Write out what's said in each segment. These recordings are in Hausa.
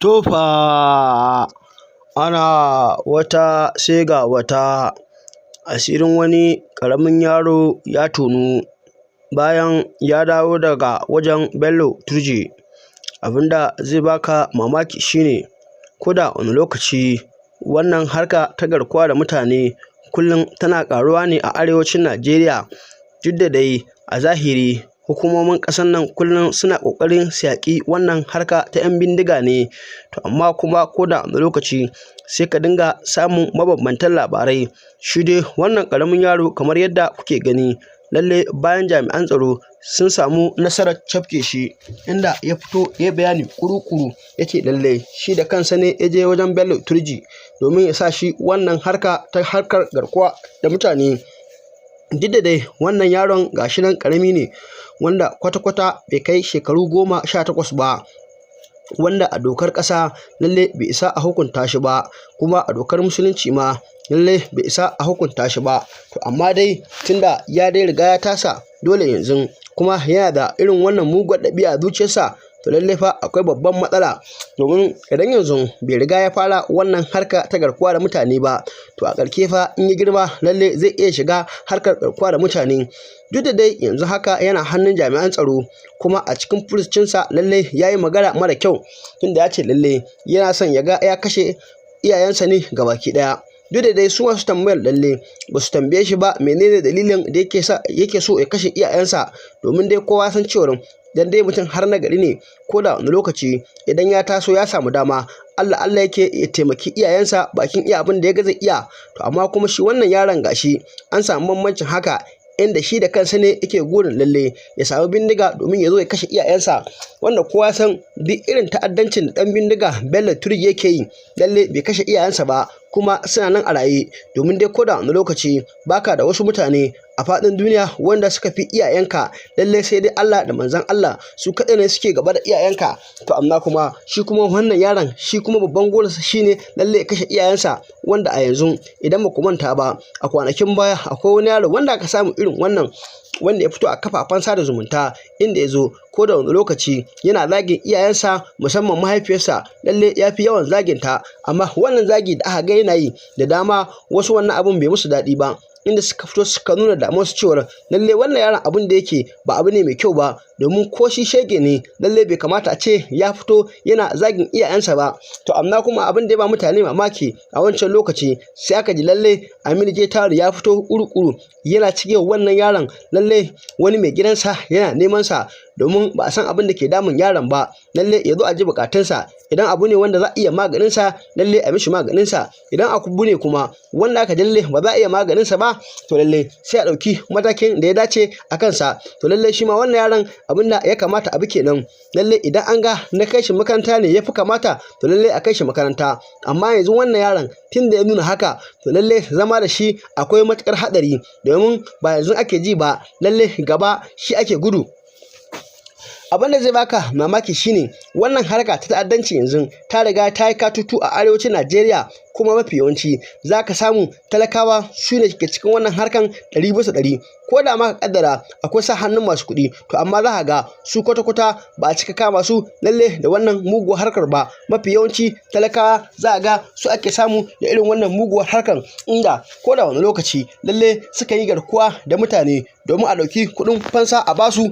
To fa, ana wata sai ga wata. Asirin wani ƙaramin yaro ya tonu bayan ya dawo daga wajen Bello Turji. Abin da zai baka mamaki shine, ko da wane lokaci wannan harka ta garkuwa da mutane kullum tana ƙaruwa ne a arewacin Najeriya. Duk da dai a zahiri hukumomin ƙasar nan kullum suna ƙoƙarin su yaƙi wannan harka ta 'yan bindiga ne, to amma kuma ko da wane lokaci sai ka dinga samun mabambantan labarai. Shi dai wannan ƙaramin yaro, kamar yadda kuke gani, lalle bayan jami'an tsaro sun samu nasarar cafke shi, inda ya fito ya yi bayani ƙuru-ƙuru, ya ce lalle shi da kansa ne ya je wajen Bello Turji domin ya sa shi wannan harka ta harkar garkuwa da mutane. Duk da dai wannan yaron ga shi nan ƙarami ne, wanda kwata-kwata bai kai shekaru 18 ba, wanda a dokar ƙasa lalle bai isa a hukunta shi ba, kuma a dokar Musulunci ma lalle bai isa a hukunta shi ba. To amma dai tunda ya dai riga ya tasa, dole yanzu kuma yana da irin wannan muguwar ɗabi'a a zuciyarsa, to lallai fa akwai babban matsala, domin idan yanzu bai riga ya fara wannan harka ta garkuwa da mutane ba, to a ƙarshe fa in ya girma lalle zai iya shiga harkar garkuwa da mutane. Duk da dai yanzu haka yana hannun jami'an tsaro, kuma a cikin furucinsa lalle ya yi magana mara kyau, tunda ya ce lalle yana son ya ga ya kashe iyayensa ne gabaki ɗaya. Duk da dai su masu tambayar lalle ba su tambaye shi ba menene dalilin da yake sa yake so ya kashe iyayensa, domin dai kowa san cewar dan dai mutum har na gari ne, ko da wani lokaci idan ya taso ya samu dama, Allah Allah yake ya taimaki iyayensa bakin iya abin da ya ga zai iya. To amma kuma shi wannan yaron, gashi an samu bambancin haka, inda shi da kansa ne yake gurin lalle ya samu bindiga domin ya zo ya kashe iyayensa, wanda kowa san duk irin ta'addancin da ɗan bindiga Bello Turji yake yi, lalle bai kashe iyayensa ba kuma suna nan a raye. Domin dai ko da wani lokaci baka da wasu mutane a faɗin duniya wanda suka fi iyayenka, lalle sai dai Allah da manzon Allah, su kaɗai ne suke gaba da iyayenka. To amma kuma shi kuma wannan yaron, shi kuma babban gurinsa shine lalle ya kashe iyayensa, wanda a yanzu idan ba ku manta ba, a kwanakin baya akwai wani yaro wanda aka samu irin wannan, wanda ya fito a kafafen sada zumunta, inda ya zo ko da wani lokaci yana zagin iyayensa, musamman mahaifiyarsa, lalle ya fi yawan zaginta. Amma wannan zagi da aka ga yana yi, da dama wasu wannan abun bai musu daɗi ba, inda suka fito suka nuna damuwarsu cewar lalle wannan yaron abun da yake ba abu ne mai kyau ba, domin ko shi shege ne, lalle bai kamata a ce ya fito yana zagin iyayensa ba. To amma kuma abin da ya ba mutane mamaki, a wancan lokaci sai aka ji lalle Aminu J Town ya fito ƙuru-ƙuru yana cike wannan yaron, lalle wani mai gidansa yana neman sa, domin ba a san abin da ke damun yaron ba, lalle ya zo a ji bukatunsa. Idan abu ne wanda za a iya maganinsa, lalle a mishi maganinsa. Idan abu ne kuma wanda aka lalle ba za a iya maganinsa ba, to lalle sai a ɗauki matakin da ya dace a kansa. To lalle shi ma wannan yaron abin da ya kamata a bi kenan. Lalle idan an ga na kai shi makaranta ne ya fi kamata, to lalle a kai shi makaranta. Amma yanzu wannan yaron tun da ya nuna haka, to lalle zama da shi akwai matuƙar haɗari, domin ba yanzu ake ji ba, lalle gaba shi ake gudu. Abin da zai baka mamaki shine, wannan harka ta ta'addanci yanzu ta riga ta yi katutu a arewacin Najeriya, kuma mafi yawanci za ka samu talakawa su ne ke cikin wannan harkan 100%. Ko da ma ka kaddara akwai sa hannun masu kuɗi, to amma za ka ga su kwata-kwata ba a cika kama su lalle da wannan muguwar harkar ba. Mafi yawanci talakawa za a ga su ake samu da irin wannan muguwar harkar, inda ko da wani lokaci lalle suka yi garkuwa da mutane domin a ɗauki kuɗin fansa a basu.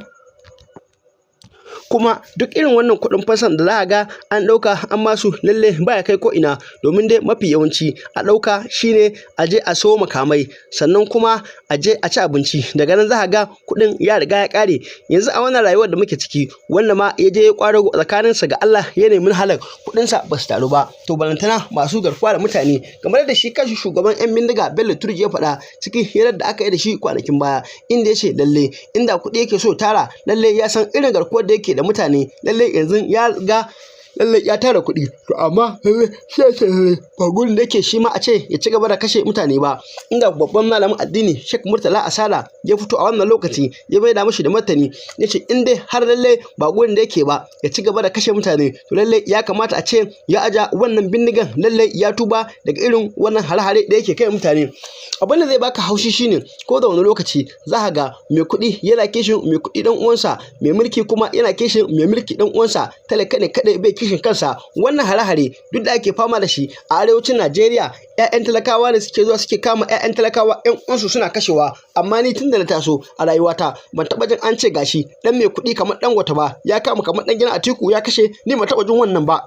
Kuma duk irin wannan kuɗin fansan da za a ga an ɗauka an masu, lalle baya kai ko ina, domin dai mafi yawanci a ɗauka shine a je a sayo makamai, sannan kuma a je a ci abinci. Daga nan za a ga kuɗin ya riga ya ƙare. Yanzu a wannan rayuwar da muke ciki, wanda ma ya je ya ƙwaro tsakaninsa ga Allah ya nemi halal, kuɗinsa ba su taru ba, to balantana masu garkuwa da mutane. Kamar da shi kanshi shugaban 'yan bindiga Bello Turji ya faɗa cikin hirar da aka yi da shi kwanakin baya, inda ya ce lalle inda kuɗi yake so tara, lalle ya san irin garkuwar da yake da mutane, lalle yanzu ya ga lalle ya tara kuɗi. To amma lalle shi ya ce lalle ba gurin da yake shi ma a ce ya ci gaba da kashe mutane ba, inda babban malamin addini Sheikh Murtala Asala ya fito a wannan lokaci ya maida mishi da martani, ya ce in dai har lalle ba gurin da yake ba ya ci gaba da kashe mutane, to lalle ya kamata a ce ya aja wannan bindigan, lalle ya tuba daga irin wannan hare-hare da yake kai mutane. Abin da zai baka haushi shine, ko da wani lokaci za ka ga mai kuɗi yana kishin mai kuɗi dan uwansa, mai mulki kuma yana kishin mai mulki dan uwansa, talaka ne kaɗai bai kishin kishin kansa. Wannan hare-hare duk da ake fama da shi a arewacin Najeriya, 'ya'yan talakawa ne suke zuwa suke kama 'ya'yan talakawa 'yan uwansu suna kashewa. Amma ni tun da na taso a rayuwata ban taɓa jin an ce gashi ɗan mai kuɗi kamar Dangote ba ya kama kamar ɗan gidan Atiku ya kashe, ni ban taɓa jin wannan ba.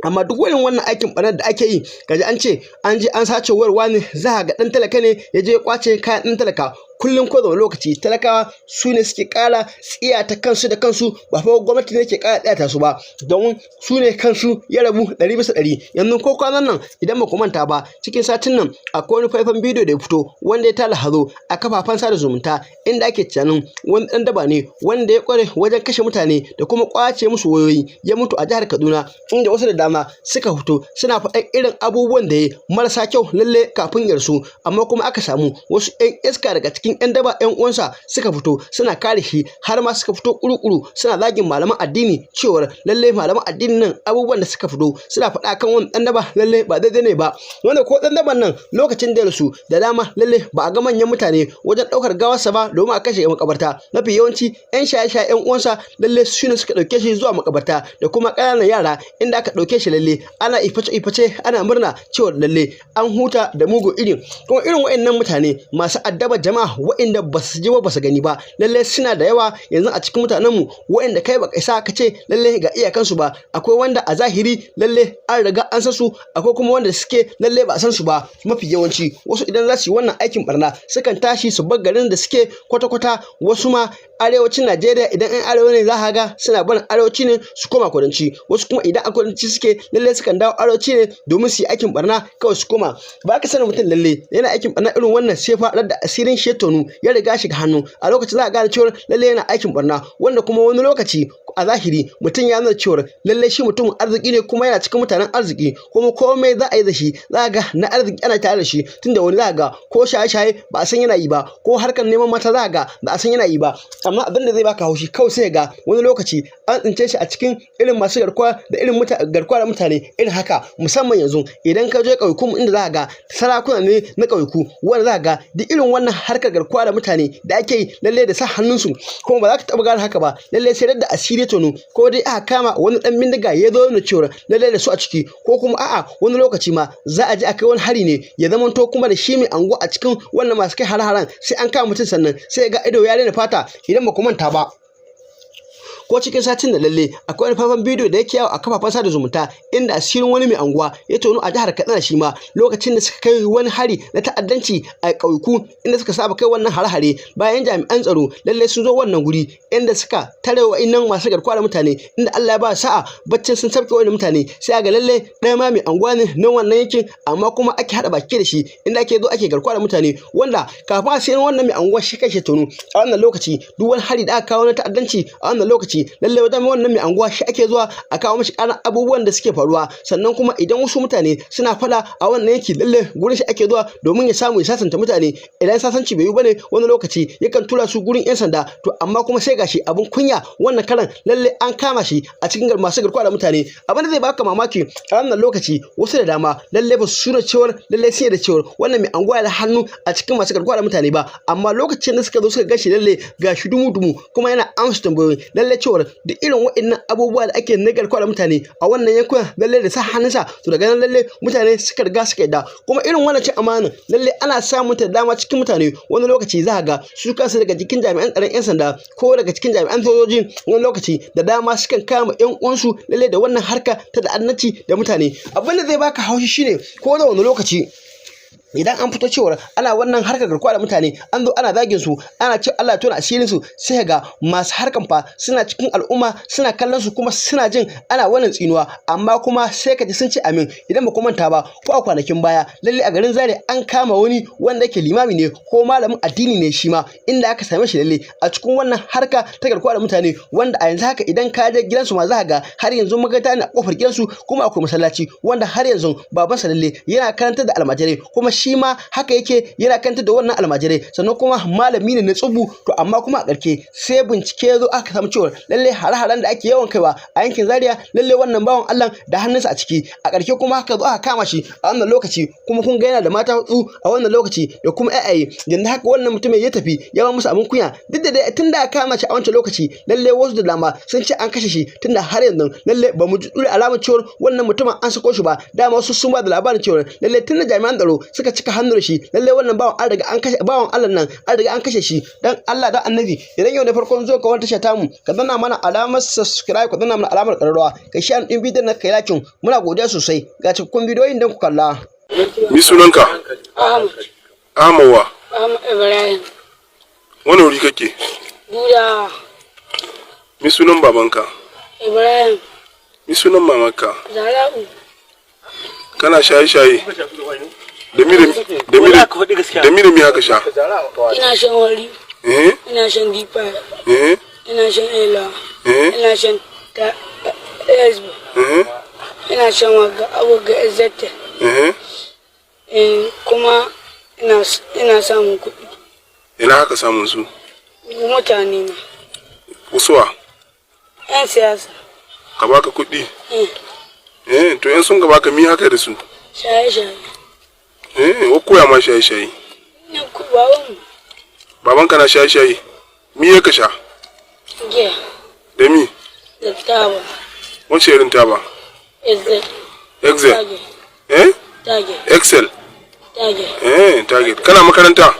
Amma duk irin wannan aikin ɓarnar da ake yi, kaji an ce an je an sace wayar wani, za ga ɗan talaka ne ya je ya ƙwace kayan ɗan talaka. Kullum ko da lokaci talakawa su ne suke ƙara tsiyata kansu da kansu, ba fa gwamnati ne ke ƙara tsiyata su ba, domin su ne kansu ya rabu 100%. Yanzu ko kwanan nan, idan ba ku manta ba, cikin satin nan akwai wani faifan bidiyo da ya fito wanda ya tala hazo a kafafen sada zumunta, inda ake tunanin wani ɗan daba ne wanda ya ƙware wajen kashe mutane da kuma ƙwace musu wayoyi ya mutu a jihar Kaduna, inda wasu da dama suka fito suna faɗan irin abubuwan da ya marasa kyau lalle kafin ya rasu. Amma kuma aka samu wasu 'yan iska daga cikin 'yan daba 'yan uwansa suka fito suna kare shi, har ma suka fito kuru-kuru suna zagin malaman addini, cewar lalle malaman addinin nan abubuwan da suka fito suna faɗa kan wani ɗan daba lalle ba daidai ne ba. Wanda ko ɗan daban nan lokacin da ya rasu, da dama lalle ba a ga manyan mutane wajen ɗaukar gawarsa ba domin a kashe makabarta. Mafi yawanci 'yan shaye-shaye 'yan uwansa lalle su ne suka ɗauke shi zuwa makabarta, da kuma ƙananan yara, inda aka ɗauke shi lalle ana iface-iface ana murna cewar lalle an huta da mugun iri. Kuma irin waɗannan mutane masu addabar jama'a, waɗanda ba su ji ba ba su gani ba, lalle suna da yawa yanzu a cikin mutanenmu, waɗanda kai baka isa ka ce lalle ga iyakansu ba. Akwai wanda a zahiri lalle an riga an san su, akwai kuma wanda suke lalle ba a san su ba. Mafi yawanci wasu idan za su yi wannan aikin barna, sukan tashi su bar garin da suke kwata-kwata. Wasu ma arewacin Najeriya, idan 'yan arewa ne, za ka ga suna barin arewaci ne su koma kudanci. Wasu kuma idan a kudanci suke, lalle sukan dawo arewaci ne domin su yi aikin barna kawai su koma. Ba ka sanin mutum lalle yana aikin barna irin wannan sai fa da asirin shi ya tonu, ya riga shiga hannu. A lokacin za a gane cewa lalle yana aikin barna. Wanda kuma wani lokaci a zahiri mutum ya nuna cewa lalle shi mutumin arziki ne, kuma yana cikin mutanen arziki, kuma komai za a yi da shi za ga na arziki ana tare da shi, tunda wani za ga ko shaye-shaye ba a san yana yi ba, ko harkar neman mata za ga ba a san yana yi ba. Amma abin da zai baka haushi kawai, sai ga wani lokaci an tsince shi a cikin irin masu garkuwa da irin garkuwa da mutane irin haka. Musamman yanzu idan ka je ƙauyuku, inda za ga sarakuna ne na ƙauyuku, wanda za ga duk irin wannan harkar garkuwa da mutane da ake yi lalle da sa hannunsu. Kuma ba za ka taɓa gane haka ba lalle sai da asiri tono, ko dai aka kama wani ɗan bindiga ya zo nuna cewa lalle da su a ciki, ko kuma a'a, wani lokaci ma za a je a kai wani hari ne, ya zamanto kuma da shi mai anguwa a cikin wannan masu kai hare-haren, sai an kama mutum sannan sai ga ido ya rena fata. Idan ba ku manta ba, ko cikin satin da lalle akwai wani faifan bidiyo da yake yawo a kafafen sada zumunta, inda asirin wani mai anguwa ya tono a jihar Katsina, shi ma lokacin da suka kai wani hari na ta'addanci a ƙauyuku inda suka saba kai wannan hare-hare. Bayan jami'an tsaro lalle sun zo wannan guri inda suka tare wa'innan masu garkuwa da mutane, inda Allah ya ba sa'a baccin sun sabke wa'innan mutane, sai ga lalle ɗaya ma mai anguwa ne na wannan yankin, amma kuma ake haɗa baki da shi inda ake zo ake garkuwa da mutane. Wanda kafin asirin wannan mai anguwa shi kashe tono, a wannan lokaci duk wani hari da aka kawo na ta'addanci a wannan lokaci, lalle wajen wannan mai anguwa shi ake zuwa a kawo mishi ƙaran abubuwan da suke faruwa. Sannan kuma idan wasu mutane suna faɗa a wannan yanki, lalle gurin shi ake zuwa domin ya samu ya sasanta mutane. Idan sasanci bai yi bane, wani lokaci yakan tura su gurin 'yan sanda. To amma kuma sai gashi abun kunya, wannan karan lalle an kama shi a cikin masu garkuwa da mutane. Abin da zai baka mamaki, a wannan lokaci wasu da dama lalle ba su suna cewar lalle sai da cewar wannan mai anguwa da hannu a cikin masu garkuwa da mutane ba. Amma lokacin da suka zo suka gashi, lalle gashi dumu-dumu, kuma yana amsa tambayoyi, lalle cewar duk irin waɗannan abubuwa da ake na garkuwa da mutane a wannan yankunan lalle da sa hannunsa. To daga nan lalle mutane suka riga suka yadda. Kuma irin wannan cin amana lalle ana samun ta dama cikin mutane. Wani lokaci za ga su kansu daga cikin jami'an tsaron 'yan sanda ko daga cikin jami'an sojoji, wani lokaci da dama sukan kama 'yan uwansu lalle da wannan harka ta ta'addanci da mutane. Abin da zai baka haushi shine, ko da wani lokaci idan an fito cewar ana wannan harkar garkuwa da mutane, an zo ana zagin su, ana ce Allah ya tona asirin su, sai ga masu harkan fa suna cikin al'umma, suna kallon su, kuma suna jin ana wannan tsinuwa, amma kuma sai ka ji sun ce amin. Idan ba ku manta ba, ko a kwanakin baya lalle a garin Zaria an kama wani wanda yake limami ne ko malamin addini ne shi ma, inda aka same shi lalle a cikin wannan harka ta garkuwa da mutane, wanda a yanzu haka idan ka je gidansu ma za ka ga har yanzu makaranta ne a kofar gidansu, kuma akwai masallaci, wanda har yanzu babansa lalle yana karantar da almajirai, kuma shi ma haka yake yana kantar da wannan almajirai, sannan kuma malami ne na tsubu. To amma kuma a ƙarshe sai bincike ya zo aka samu cewa lalle hare-haren da ake yawan kaiwa a yankin Zaria, lalle wannan bawan Allah da hannunsa a ciki. A ƙarshe kuma haka zo aka kama shi a wannan lokaci. Kuma kun ga yana da mata hudu a wannan lokaci da kuma ƴaƴaye. Yanzu haka wannan mutumin ya tafi ya ba musu abin kunya. Duk da dai tun da aka kama shi a wancan lokaci, lalle wasu da dama sun ce an kashe shi, tunda har yanzu lalle ba mu ji alamar cewa wannan mutumin an sako shi ba. Dama wasu sun ba da labarin cewa lalle tun da jami'an tsaro suka cika hannu da shi, lalle wannan bawan an riga an kashe bawan Allah nan, an riga an kashe shi. Dan Allah dan Annabi, idan yau ne farkon zuwa ka wannan tasha tamu, ka danna mana alamar subscribe, ka danna mana alamar ƙararrawa, ka share din bidiyon na, kai like. Muna godiya sosai. Ga cikakkun bidiyoyin don ku kalla. Mi sunanka? Ahmad. Amawa. Ahmad Ibrahim. Wani wuri kake? Buda. Mi sunan babanka? Ibrahim. Mi sunan mamanka? Zara'u. Kana shaye-shaye? Da mi da mi da mi da mi haka sha? Ina shan wari. Eh? Ina shan dipa. Eh? Ina shan ela. Eh? Ina shan ta SB. Eh? Ina shan waga abuga ezzete. Eh? Eh, kuma ina samun kuɗi. Ina haka samun su? Mutane na. Usuwa? 'Yan siyasa. Ka baka kuɗi? Eh. Eh, to yan sun ka baka, mi haka da su? Shaye-shaye. Eh, wa koya ma shaye-shaye? Ina ku babanmu. Babanka na shaye-shaye? Mi ya ka sha? Giya. Da mi? Da taba. Wace irin taba? Ezzete. Excel. Tage. Eh? Tage. Excel. Tage. Eh, target. Kana makaranta?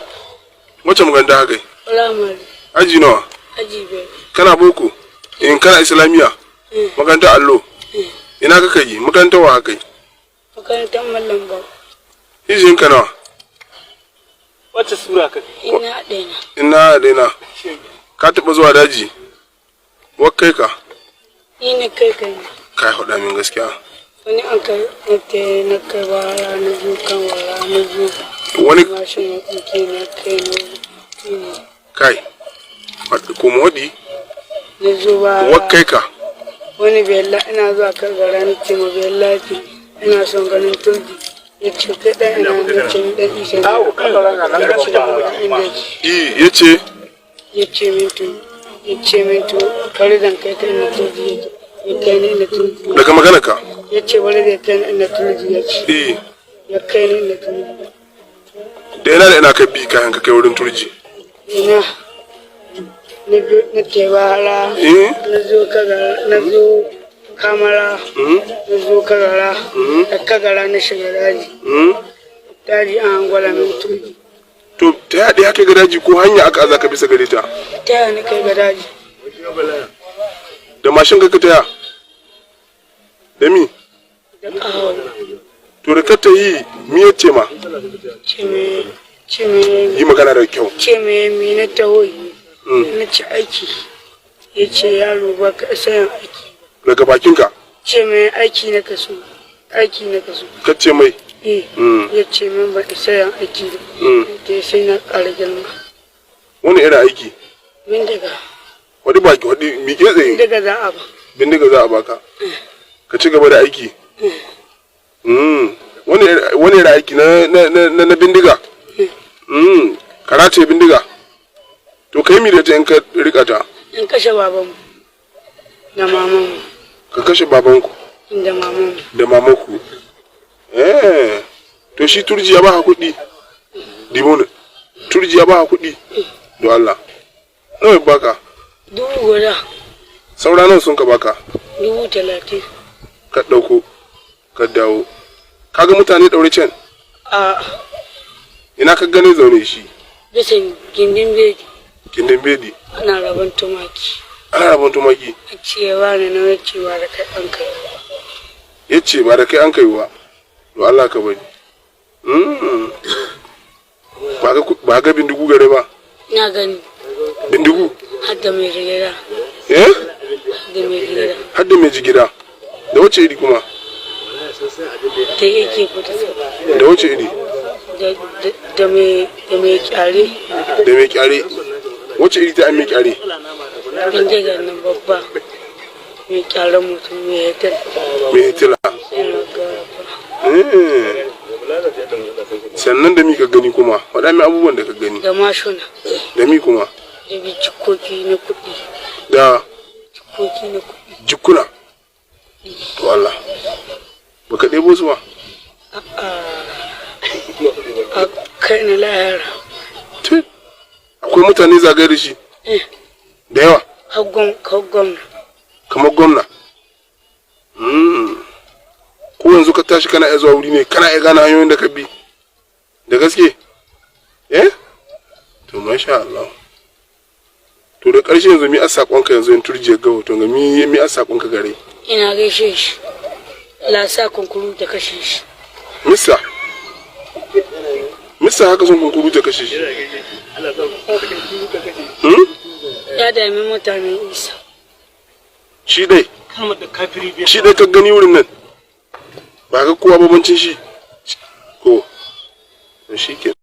Wace makaranta haka? Firamare. Aji nawa? Aji 5. Kana boko? In kana Islamiya? Eh. Makaranta allo? Eh. Ina kaka yi? Makarantar wa haka yi? Makarantar Mallam Bau. Izin ka nawa? Wacce sura ka? Ina ɗaya. Ina daina. Ka taɓa zuwa daji? Wa kai ka? Ni na kai kai. Kai, faɗa min gaskiya. Wani an kai na te na kai wara na zo kan wara na zo. Wani Mashin ya ɗauke na kai na. Kai. Ko waɗi? Na zo ba. Wa kai ka? Wani bella ina zuwa kai gara na ce ma bella ce ina son ganin Turji. Ya ce kai ɗan ina, na ce ni ɗan Isa ne. Ya ce inda yake. I yace Ya ce min to kare zan kai kai inda Turji yake. Ya kai ni inda Turji. Daga magana ka. Ya ce bari zai kai ni inda Turji yake. I Ya kai ni inda Turji. Da ina da ina ka bi kayan ka kai wurin Turji? Ina na biyu na tebara. Eh? Na zo Kagara, na zo Kamara, na zo Kagara, da Kagara na shiga daji. Daji an gwada min Turji. To ta yaɗe haka ga daji ko hanya aka aza ka bisa gare ta? Ta yaya na kai ga daji? Da mashin ka taya? Da mi? Da ƙaho. To da ka ta yi, mi ya ce ma? Ce me Yi magana da kyau. Ce me mi na taho yi. Na ci aiki. Ya ce yaro ba ka isa yin aiki. Daga bakinka. Ce me aiki na kaso, aiki na kaso. Ka ce mai. Eh. Ya ce min ba isa yin aiki ba. Da sai na ƙara girma. Wani irin aiki? Bindiga. Wani baki wani miƙe tsaye. Bindiga za a ba. Bindiga za a baka. Ka ci gaba da aiki. Wani irin aiki na bindiga? Karate bindiga. To kai mi da ta in ka rika ta? In kashe babanmu da mamanmu. Ka kashe babanku? Da mamanmu. Da mamanku. Eh. To shi Turji ya baka kuɗi? Dimona. Turji ya baka kuɗi? Don Allah. Nawa ya baka? 10,000. Saura nawa sun ka baka? 30,000. Ka ɗauko. Ka dawo. Ka ga mutane ɗaure can? A. Ina ka gane zaune shi? Bisa gindin bedi. Gindin bedi. Ana rabon tumaki. Ana rabon tumaki. A ce ba ni na cewa da kai an kai. Ya ce ba da kai an kai wa. To Allah ka bari. Ba ga bindigu gare ba? Na gani. Bindigu? Har da mai jigida. Eh? Har da mai jigida. Har da mai jigida. Da wace iri kuma? Da yake fita. Da wace iri? Da mai kyare. Da mai kyare. Wace iri ta an mai kyare? Bindiga nan babba. Mai kyaren mutum mai hitil. Mai hitila. Ina ga Eh. Sannan da mi ka gani kuma? Faɗa min abubuwan da ka gani. Da mashuna. Da mi kuma? Da jikoki na kuɗi. Da Jikoki na kuɗi. Jikuna? To Allah, baka ɗebo su ba? A kai na lahira. Te, akwai mutane zagaye da shi? Eh. Da yawa? Har gwamna. Kamar gwamna. Ko yanzu ka tashi kana iya zuwa wuri ne, kana iya gane hanyoyin da ka bi da gaske? Eh, to masha Allah. To da ƙarshe yanzu mi a saƙonka yanzu in Turji ga hoton ga mi a saƙonka gare? Ina gaishe shi. Lasa kunkuru ta kashe shi. Misa misa haka son kunkuru ta kashe shi? Ya dami mutanen Isa. Shi dai? Kalmar da kafiri bai Shi dai ka gani wurin nan, ba ga kowa babancin shi ko? To shi ke.